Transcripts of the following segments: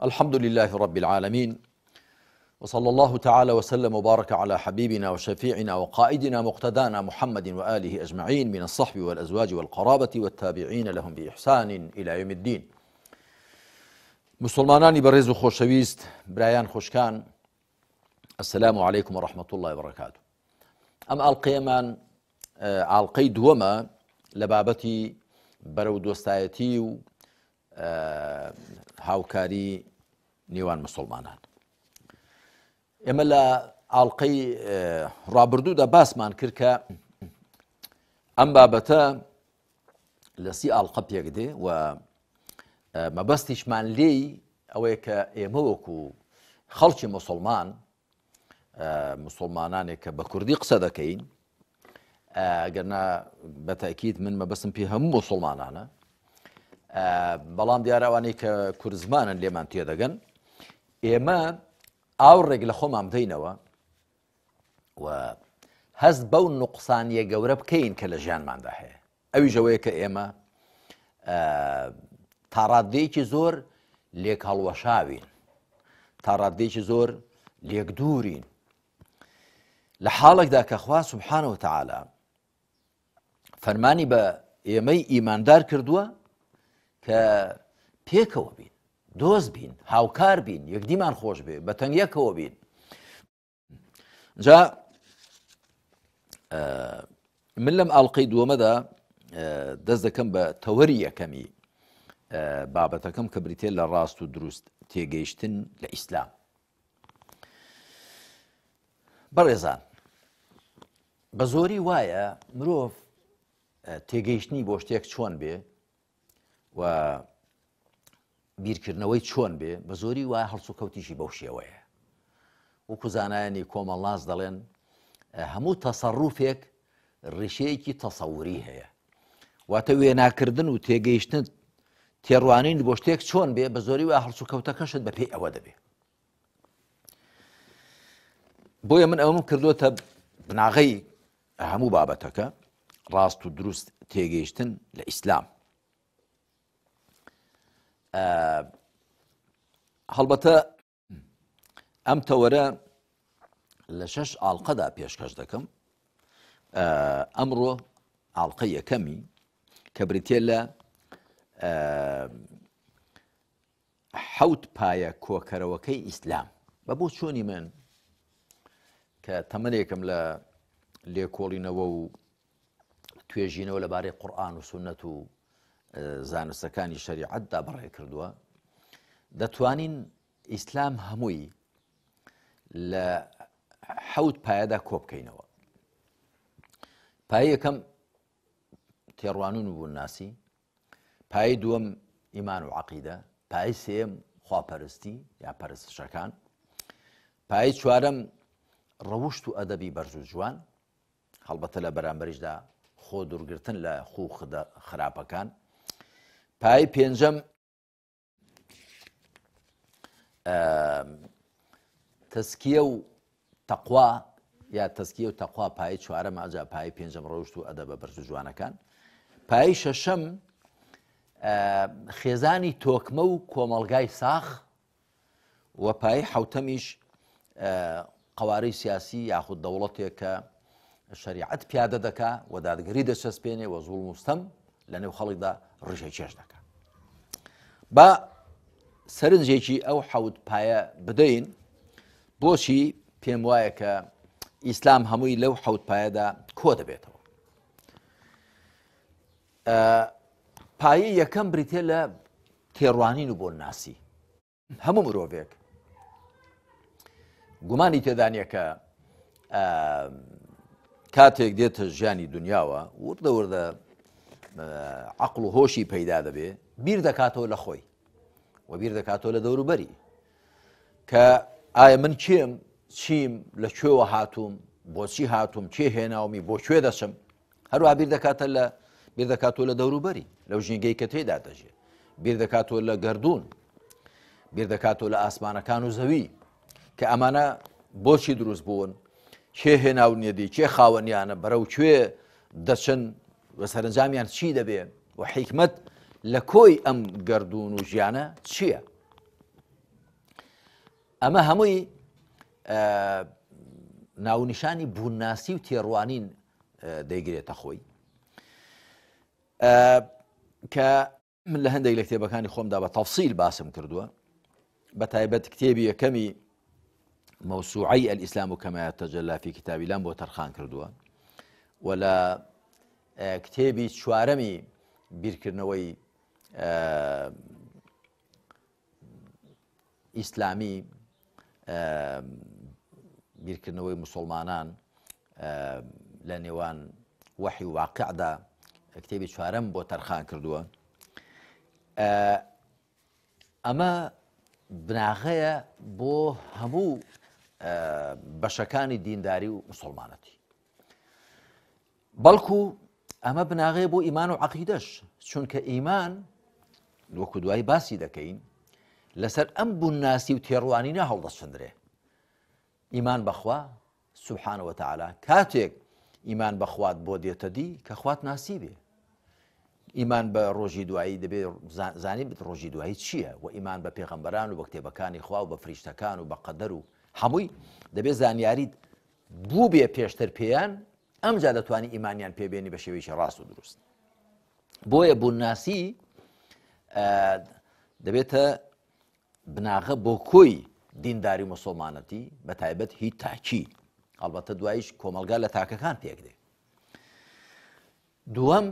الحمد لله رب العالمين وصلى الله تعالى وسلم وبارك على حبيبنا وشفيعنا وقائدنا مقتدانا محمد وآله أجمعين من الصحب والأزواج والقرابة والتابعين لهم بإحسان إلى يوم الدين. مسلمانانی بەڕێز و خۆشەویست، برایان خوشکان، السلام علیکم و رحمة الله وبرکاته. ئەم ئاڵلقەیەمان ئاڵلقەی دووەمە لە بابەتی بەرەو دۆستایەتی و هاوکاری نێوان مسلمانان. ئێمە لە ئاڵلقەی ڕابردوودا باسمان کرد کە ئەم بابەتە لە سی ئاڵلقە پێک دێ و مەبەستیشمان لێی ئەوەیە کە ئێمە وەکو خەڵکی مسلمان، مسلمانانێک کە بە کوردی قسە دەکەین، گەرنا بە تاکیت من مەبەستم پێ هەموو مسلمانانە، بەڵام دیارەوانەی کە کورزمانن لێمان تێدەگەن، ئێمە ئاوڕێک لە خۆمان بدەینەوە و هەست بەو نوقسانیە گەورە بکەین کە لە ژیانماندا هەیە، ئەویش ئەوەیە کە ئێمە تاڕادەیەکی زۆر لێک هەڵوەشاوین، تاڕادەیەکی زۆر لێک دوورین، لە حاڵێکدا کە خوا سبحانە وتعالی فەرمانی بە ئێمەی ئیماندار کردووە کە پێکەوە بین، دۆست بین، هاوکار بین، یەکدیمان خۆش بێ، بە تەنگ یەکەوە بین. جا من لەم ئاڵلقەی دووەمەدا دەست دەکەم بە تەوەری یەکەمی بابەتەکەم کە بریتە لە ڕاست و دروست تێگەیشتن لە ئیسلام. بەڕێزان، بە زۆری وایە مرۆڤ تێگەیشتنی بۆ شتێک چۆن بێ و بیرکردنەوەی چۆن بێ، بە زۆری وایە هەڵسوکەوتیشی بەو شێوەیە. وەکو زانایانی کۆمەڵناس دەڵێن هەموو تەسەڕوفێک ڕیشەیەکی تەسەوری هەیە، واتە وێناکردن و تێگەیشتن تێڕوانین بۆ شتێک چۆن بێ، بە زۆری وایە هەڵسوکەوتەکەشت بە پێی ئەوە دەبێ. بۆیە من ئەوەم کردوتە بناغەی هەموو بابەتەکە، ڕاست و دروست تێگەیشتن لە ئیسلام. هەڵبەتە ئەم تەوەرە لە شەش ئاڵلقەدا پێشکەش دەکەم. ئەمڕۆ ئاڵلقە یەکەمی کە بریتە لە حەوت پایە کۆکەرەوەکەی ئیسلام. بە بۆ چۆنی من کە تەمەنێکم لە لێکۆڵینەوە و توێژینەوە لەبارەی قورآن و سوننەت و زانستەکانی شەریعەتدا بەڕێ کردووە، دەتوانین ئیسلام هەمووی لە حەوت پایەدا کۆ بکەینەوە. پایە یەکەم تێڕوانون و بوونناسی، پایەی دووەم ئیمان و عەقیدە، پایەی سێیەم خواپەرستی یا پەرستشەکان، پایەی چوارەم ڕەوشت و ئەدەبی بەرز و جوان، هەڵبەتە لە بەرامبەریشدا خۆ دوورگرتن لە خوو خراپەکان، پایەی پێنجەم تەسکیە و تەقوا یا تەسکیە و تەقوا پای چوارەم، ئەجا پای پێنجەم ڕەوشت و ئەدەبە بەرز و جوانەکان، پای شەشەم خێزانی تۆکمە و کۆمەڵگای ساخ، و پای حوتەمیش قوارەی سیاسی یاخود دەوڵەتێک کە شریعەت پیادە دەکا و دادگەری دەچەسپێنێ و زوڵم و ستەم لە نێو خەڵکدا ڕیشە کێش دەکا. با سەرنجێکی ئەو حەوت پایە بدەین. بۆچی پێم وایە کە ئیسلام هەمووی لەو حەوت پایەدا کۆ دەبێتەوە؟ پایە یەکەم بریتە لە تێڕوانین و بۆ ناسی. هەموو مرۆڤێک گومانی تێدانە کە کاتێک دێتە ژیانی دنیاوە وردە وردە عقل و هۆشی پەیدا دەبێ، بیر دەکاتەوە لە خۆی و بیر دەکاتەوە لە دەوروبەری کە ئایا من کێم، چیم، لە کوێوە هاتووم، بۆچی هاتووم، کێ هێناومی، بۆ کوێ دەچم. هەروە بیر دەکاتە لە بیر دەکاتەوە لە دەوروبەری، لەو ژینگەی کە تێدا دەژێ، بیر دەکاتەوە لە گەردوون، بیر دەکاتەوە لە ئاسمانەکان و زەوی کە ئەمانە بۆچی دروست بوون، کێ هێناونیەدی، کێ خاوەنیانە، بەرەو کوێ دەچن و سەرنجامیان چی دەبێ و حیکمەت لە کۆی ئەم گەردوون و ژیانە چییە؟ ئەمە هەمووی ناونیشانی بوونناسی و تێڕوانین دەیگرێتە خۆی کە من لە هەندێک لە کتێبەکانی خۆمدا بە تەفسیل باسم کردووە بە تایبەت کتێبی یەکەمی مەوسوعی الإسلام كما يتجلى في كتاب لام بۆ تەرخان کردووە و لە کتێبی چوارەمی بیرکردنەوەی ئیسلامی بیرکردنەوەی مسلمانان لە نێوان وەحی و واقعدا کتێبی چوارەم بۆ تەرخان کردووە ئەمە بناغەیە بۆ هەموو بەشەکانی دینداری و مسلمانەتی بەڵکو ئەمە بناغەیە بۆ ئیمان و عەقیدەش، چونکە ئیمان وەکو دوایی باسی دەکەین لەسەر ئەم بوونناسی و تێڕوانینە هەڵدەچندرێ. ئیمان بەخوا سبحانە وتعالی کاتێک ئیمان بەخوات بۆ دێتە دی کە خوات ناسی بێ. ئیمان بە ڕۆژی دوایی دەبێ زانی بێت ڕۆژی دوایی چییە و ئیمان بە پێغەمبەران و بە کتێبەکانی خوا و بە فریشتەکان و بە قەدەر و هەمووی دەبێ زانیاریت بووبێ پێشتر پێیان ئەمجا دەتوانی ئیمانیان پێ بێنی بە شێوەیەکی ڕاست و دروست. بۆیە بوونناسی دەبێتە بناغە بۆ کۆی دینداری مسلمانەتی بە تایبەت هی تاکی ئەڵبەتە دوایش کۆمەلگا لە تاکەکان پێک دێ. دووەم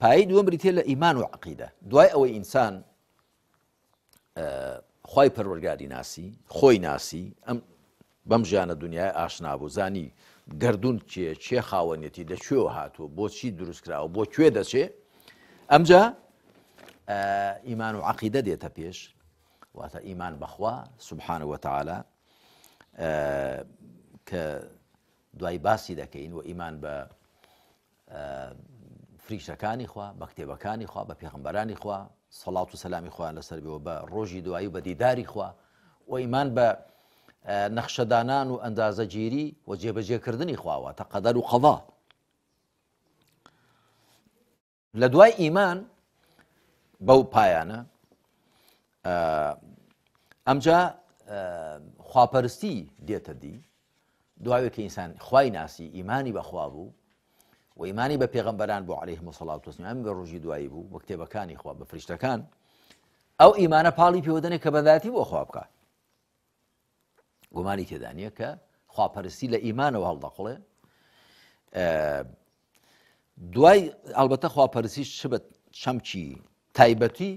پای دووەم بریتە لە ئیمان و عقیدە دوای ئەوەی ئینسان خوای پەروەرگاری ناسی خۆی ناسی ئەم بەم ژیانە دنیای ئاشنا بوو زانی گردون کێ کێ خاوەنێتی لە کوێوە هاتووە بۆچی دروست کراوە بۆ کوێ دەچێ ئەمجا ئیمان و عقیدە دێتە پێش واتە ئیمان بەخوا سبحانە وتعالى کە دوای باسی دەکەین و ئیمان بە فریشتەکانی خوا، بە کتێبەکانی خوا، بە پێغەمبەرانی خوا، سەڵات و سەلامی خوایان لەسەر بێ و بە ڕۆژی دوایی و بە دیداری خوا و ئیمان بە نەخشەدانان و ئەندازەگیری و جێبەجێکردنی خوا واتە قەدەر و قەضا. لە دوای ئیمان بەو پایانە ئەمجا خواپەرستی دێتە دی دواوێ کە ئینسان خوای ناسی ئیمانی بەخوا بوو و ئیمانی بە پێغەمبەران بۆ عەلەیهم الصلاة والسلام بە ڕۆژی دوایی بوو بە کتێبەکانی خوا بە فریشتەکان ئەو ئیمانە پاڵی پێوەدەنێ کە بەندایەتی بۆ خوا بکە گومانی تێدا نییە کە خواپەرستی لە ئیمانەوە هەڵدەقڵێ دوای ئەلبەتە خواپەرسیش چ بە چەمکی تایبەتی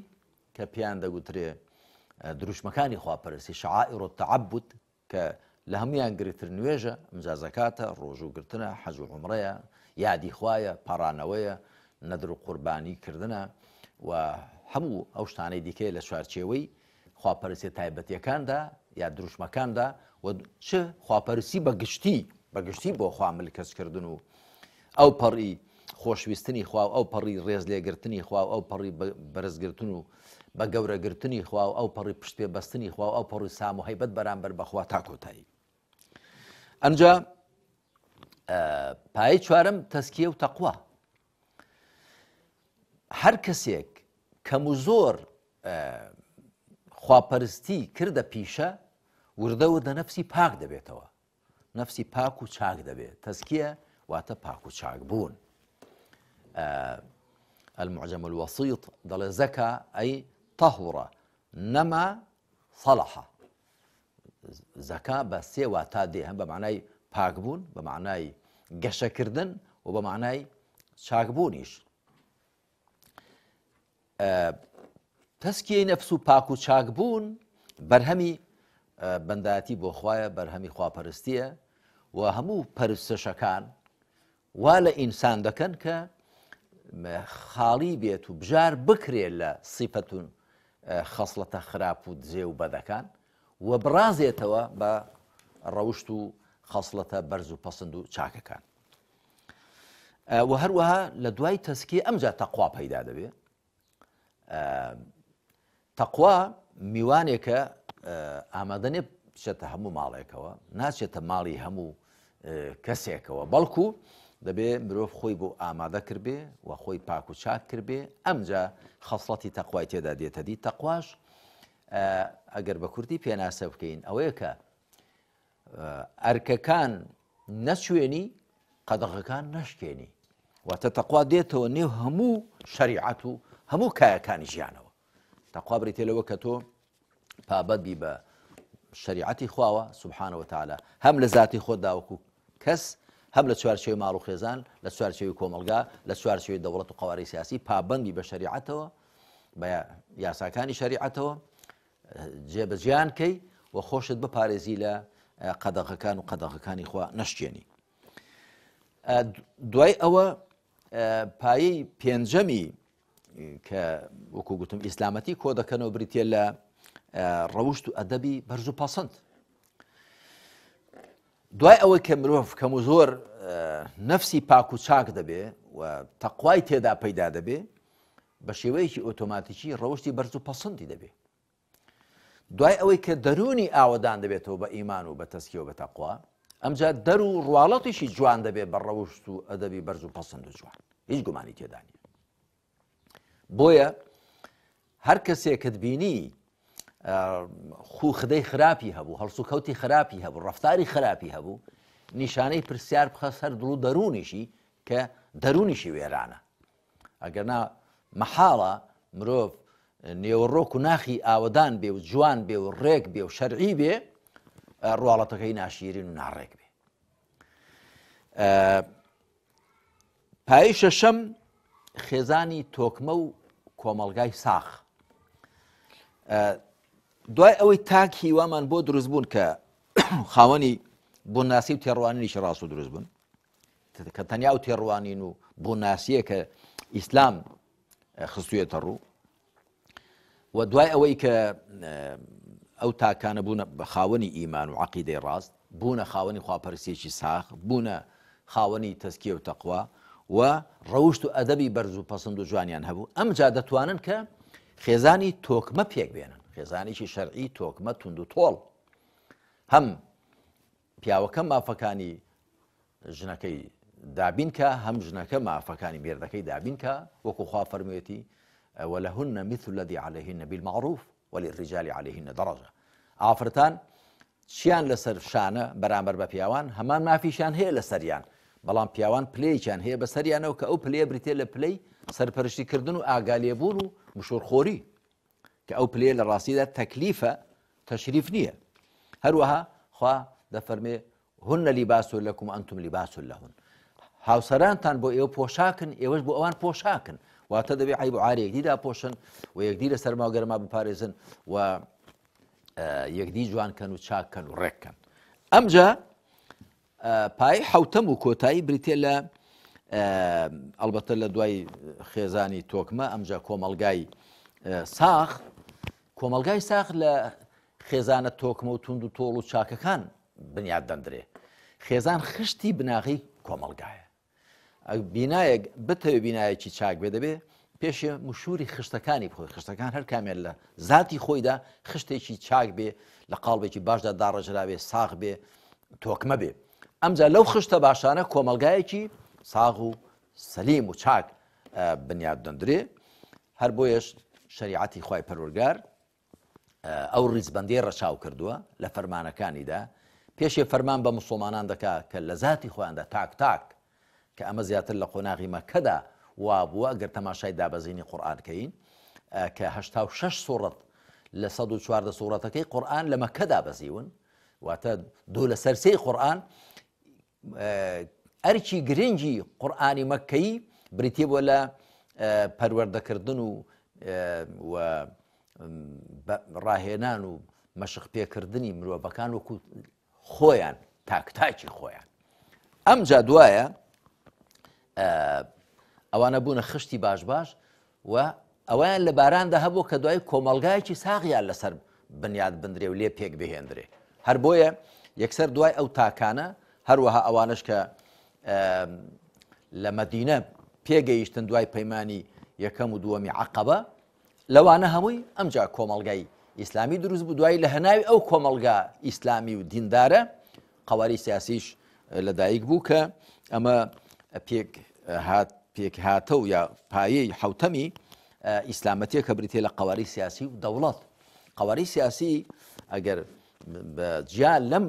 کە پێیان دەگوترێ دروشمەکانی خواپەرستی شعائر التعبد کە لە هەموویان گرنگتر نوێژە، ئمجا زەکاتە، ڕۆژوو گرتنە، حەج و عومڕەیە، یادی خوایە، پاڕانەوەیە، نەدر و قوربانی کردنە و هەموو ئەو شتانەی دیکەیە لە چوارچێوەی خواپەرستیە تایبەتیەکاندا یا دروشمەکاندا و چ خواپەرستی بە گشتی بە گشتی بۆ خوا ملکەچ کردن و ئەو پەڕی خۆشویستنی خوا و ئەو پەڕی ڕێز لێگرتنی خوا و ئەو پەڕی بەرزگرتن و بە گەورەگرتنی خوا و ئەو پەڕی پشت پێ بەستنی خوا و ئەو پەڕی سام و هەیبەت بەرامبەر بەخوا تا کۆتایی. ئەمجا پایەی چوارەم تەسکیە و تەقوا. هەر کەسێک کەم و زۆر خواپەرستی کردە پیشە وردە وردە نەفسی پاک دەبێتەوە. نەفسی پاک و چاک دەبێت تەزکیە واتە پاک و چاک بوون المعجم الوسيط دەڵێ زەکا ئەی طهور نەما صلح زەکا بە سێ واتا دێ هەم بە معنای پاکبوون بە معنای گەشەکردن و بە معنای چاکبوونیش تەسکیەی نەفس و پاک و چاک بوون بەرهەمی بەندایەتی بۆ خوایە، بەرهەمی خواپەرستیە و هەموو پەرستشەکان وا لە ئینسان دەکەن کە خاڵی بێت و بژار بکرێت لە سیفەت و خەسڵەتە خراپ و دزێ و بەدەکان و بڕازێتەوە بە ڕەوشت و خەسڵەتە بەرز و پەسند و چاکەکان. و هەروەها لە دوای تەسکی ئەمجا تەقوا پەیدا دەبێ تەقوا میوانێکە ئامادە نیە بچێتە هەموو ماڵێکەوە ناچێتە ماڵی هەموو کەسێکەوە بەڵکو دەبێ مرۆڤ خۆی بۆ ئامادە کردبێ و خۆی پاک و چاک کردبێ ئەمجا خەسڵەتی تەقوای تێدا دێتە دی تەقواش. ئەگەر بە کورتی پێناسە بکەین ئەوەیە کە ئەرکەکان نەچوێنی قەدەغەکان نەشکێنی واتە تەقوا دێتەوە نێو هەموو شەریعەت و هەموو کایەکانی ژیانەوە تەقوا بریتە لەوە کە تۆ پابەند بی بە شەریعەتی خواوە سبحانە وتعالی هەم لە زاتی خۆتدا وەکو کەس هەم لە چوارچێوەی ماڵ و خێزان لە چوارچێوەی کۆمەڵگا لە چوارچێوەی دەوڵەت و قوارەی سیاسی پابەندی بە شەریعەتەوە بە یاساکانی شەریعەتەوە جێبەجیان کەی و خۆشت بپارێزی لە قەدەغەکان و قەدەغەکانی خوا نەشکێنی دوای ئەوە پایەی پێنجەمی کە وەکو گوتم ئیسلامەتی کۆ دەکەنەوە بریتە لە ڕەوشت و ئەدەبی بەرز و پەسەند دوای ئەوەی کە مرۆڤ کەم و زۆر نەفسی پاک و چاک دەبێ و تەقوای تێدا پەیدا دەبێ بە شێوەیەکی ئۆتۆماتیکی ڕەوشی بەرز و پەسەندی دەبێ دوای ئەوەی کە دەروونی ئاوەدان دەبێتەوە بە ئیمان و بە تەزکیە و بە تەقوا، ئەمجا دەر و ڕواڵەتیشی جوان دەبێت بە ڕەوشت و ئەدەبی بەرز و پەسەند و جوان، هیچ گومانی تێدا نییە. بۆیە هەر کەسێکت بینی خوو خدەی خراپی هەبوو، هەڵسوکەوتی خراپی هەبوو، ڕەفتاری خراپی هەبوو، نیشانەی پرسیار بخە سەر دڵ و دەروونیشی کە دەروونیشی وێرانە. ئەگەرنا مەحاڵە مرۆڤ نێوەڕۆک و ناخی ئاوەدان بێ و جوان بێ و ڕێک بێ و شەرعی بێ ڕواڵەتەکەی ناشیرین و ناڕێک بێ. پای شەشەم خێزانی تۆکمە و کۆمەڵگای ساخ دوای ئەوەی تاک هیوامان بۆ دروست بوون کە خاوەنی بۆ ناسی و تێڕوانینیش ڕاست و دروست بوون کە تەنیا ئەو تێڕوانین و بۆناسیە کە ئیسلام خستویەتە ڕوو و دوای ئەوەی کە ئەو تاکانە بوونە بە خاوەنی ئیمان و عقیدەی ڕاست بوونە خاوەنی خواپەرسیەکی ساخ بوونە خاوەنی تەزکیە و تەقوا و ڕەوشت و ئەدەبی بەرز و پەسند و جوانیان هەبوو ئەمجا دەتوانن کە خێزانی تۆکمە پێک بێنن خێزانێکی شەرعی تۆکمە توند و تۆڵ هەم پیاوەکە مافەکانی ژنەکەی دابین کا هەم ژنەکە مافەکانی مێردەکەی دابین کا وەکو خوا فەرموویەتی ولهن مثل الذي عليهن بالمعروف وللرجال عليهن درجة ئافرەتان چیان لەسەر شانە بەرامبەر بە پیاوان هەمان مافیشان هەیە لەسەریان بەڵام پیاوان پلەیەکیان هەیە بەسەریانەوە کە ئەو پلەیە بریتە لە پلەی سەرپەرشتیکردن و ئاگالێبوون و مشۆرخۆری کە ئەو پلەیە لە ڕاستیدا تەکلیفە تەشریف نییە هەروەها خوا دەفەرمێ هن لباس لكم انتم لباس لهن هاوسەرانتان بۆ ئێوە پۆشاکن ئێوەش بۆ ئەوان پۆشاکن واتە دەبێ عیب و عاری یەکدی داپۆشن و یەکدی لە سەرما و گەرما بپارێزن و یەکدی جوان کەن و چاک کەن و ڕێک کەن ئەمجا پای حوتەم و کۆتایی بریتە لە ئەلبەتە لە دوای خێزانی تۆکمە ئەمجا کۆمەلگای ساخ کۆمەلگای ساخ لە خێزانە تۆکمە و توند و تۆڵ و چاکەکان بنیات دەندرێ. خێزان خشتی بناغەی کۆمەڵگایە. بینایەک بتەوێ بینایەکی چاک بێ دەبێ پێشێ مشووری خشتەکانی بخۆی خشتەکان هەر کامیان لە زاتی خۆیدا خشتێکی چاک بێ لە قاڵبێکی باشدا داڕێژرابێ ساغ بێ تۆکمە بێ ئەمجا لەو خشتە باشانە کۆمەڵگایەکی ساغ و سەلیم و چاک بنیات دەندرێ هەر بۆیەش شریعەتی خوای پەروەرگار ئەو ڕیزبەندیەی ڕەچاو کردووە لە فەرمانەکانیدا، پێشێ فەرمان بە موسڵمانان دەکا کە لە زاتی خۆیاندا تاک تاک، کە ئەمە زیاتر لە قۆناغی مەککەدا وابووە، گەر تەماشای دابەزینی قورئان کەین کە 86 سوڕەت لە 114 سوڕەتەکەی قورئان لە مەککە دابەزیون، واتە دوو لەسەر سێی قورئان ئەرکی گرنگی قورئانی مەککەیی بریتیە بووە لە پەروەردەکردن و و ڕاهێنان و مەشق پێکردنی مرۆڤەکان وەکو خۆیان تاکتاکی خۆیان ئەمجا دوایە ئەوانە بوونە خشتی باش باش و ئەوەیان لە باراندا هەبوو کە دوای کۆمەڵگایەکی ساغیان لەسەر بنیات بندرێ و لێ پێک بهێندرێ. هەر بۆیە یەکسەر دوای ئەو تاکانە، هەروەها ئەوانەش کە لە مەدینە پێگەیشتن دوای پەیمانی یەکەم و دووەمی عەقەبە، لەوانە هەمووی ئەمجا کۆمەڵگای ئیسلامی دروست بوو، دوایی لە هەناوی ئەو کۆمەڵگا ئیسلامی و دیندارە قەوارەی سیاسیش لەدایک بوو کە ئەمە پێک هات پێکهاتە و یا پایەی حوتەمی ئیسلامەتیە کە بریتە لە قەوارەی سیاسی و دەوڵەت. قوارەی سیاسی ئەگەر بە جیا لەم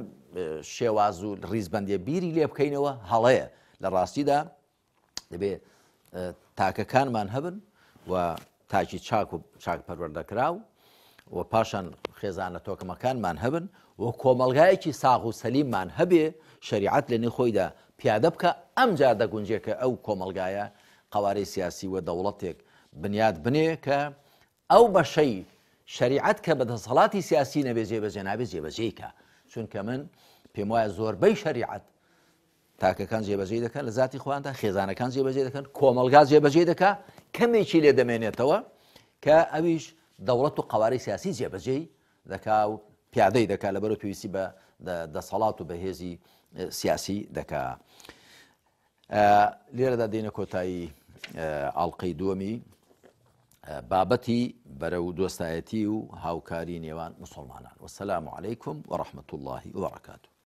شێواز و ڕیزبندیە بیری لێ بکەینەوە هەڵەیە لە ڕاستیدا دەبێ تاکەکانمان هەبن و تاکی چاک و چاک پەروەردەکراو و پاشان خێزانە تۆکمەکانمان هەبن و کۆمەڵگایەکی ساغ و سەلیممان هەبێ شریعەت لە نێو خۆیدا پیادە بکە ئەمجا دەگونجێ کە ئەو کۆمەڵگایە قەوارەی سیاسی و دەوڵەتێک بنیات بنێ کە ئەو بەشەی شەریعەت کە بە دەسەڵاتی سیاسی نەبێ جێبەجێ نابێ جێبەجێی کە چونکە من پێم وایە زۆربەی شەریعەت تاکەکان جێبەجێی دەکەن لە زاتی خۆیاندا خێزانەکان جێبەجێ دەکەن کۆمەڵگا جێبەجێ دەکا کەمێکی لێ دەمێنێتەوە کە ئەویش دەوڵەت و قوارەی سیاسی جێبەجێی دەکا و پیادەی دەکا لەبەرو پێویستی بە دەسەڵات و بەهێزی سیاسی دەکا لێرەدا دێنە کۆتایی ئاڵلقەی دووەمی بابەتی بەرەو دۆستایەتی و هاوکاری نێوان مسلمانان وسلام عیکم وەڕەحمەت اللهی وبرکاته.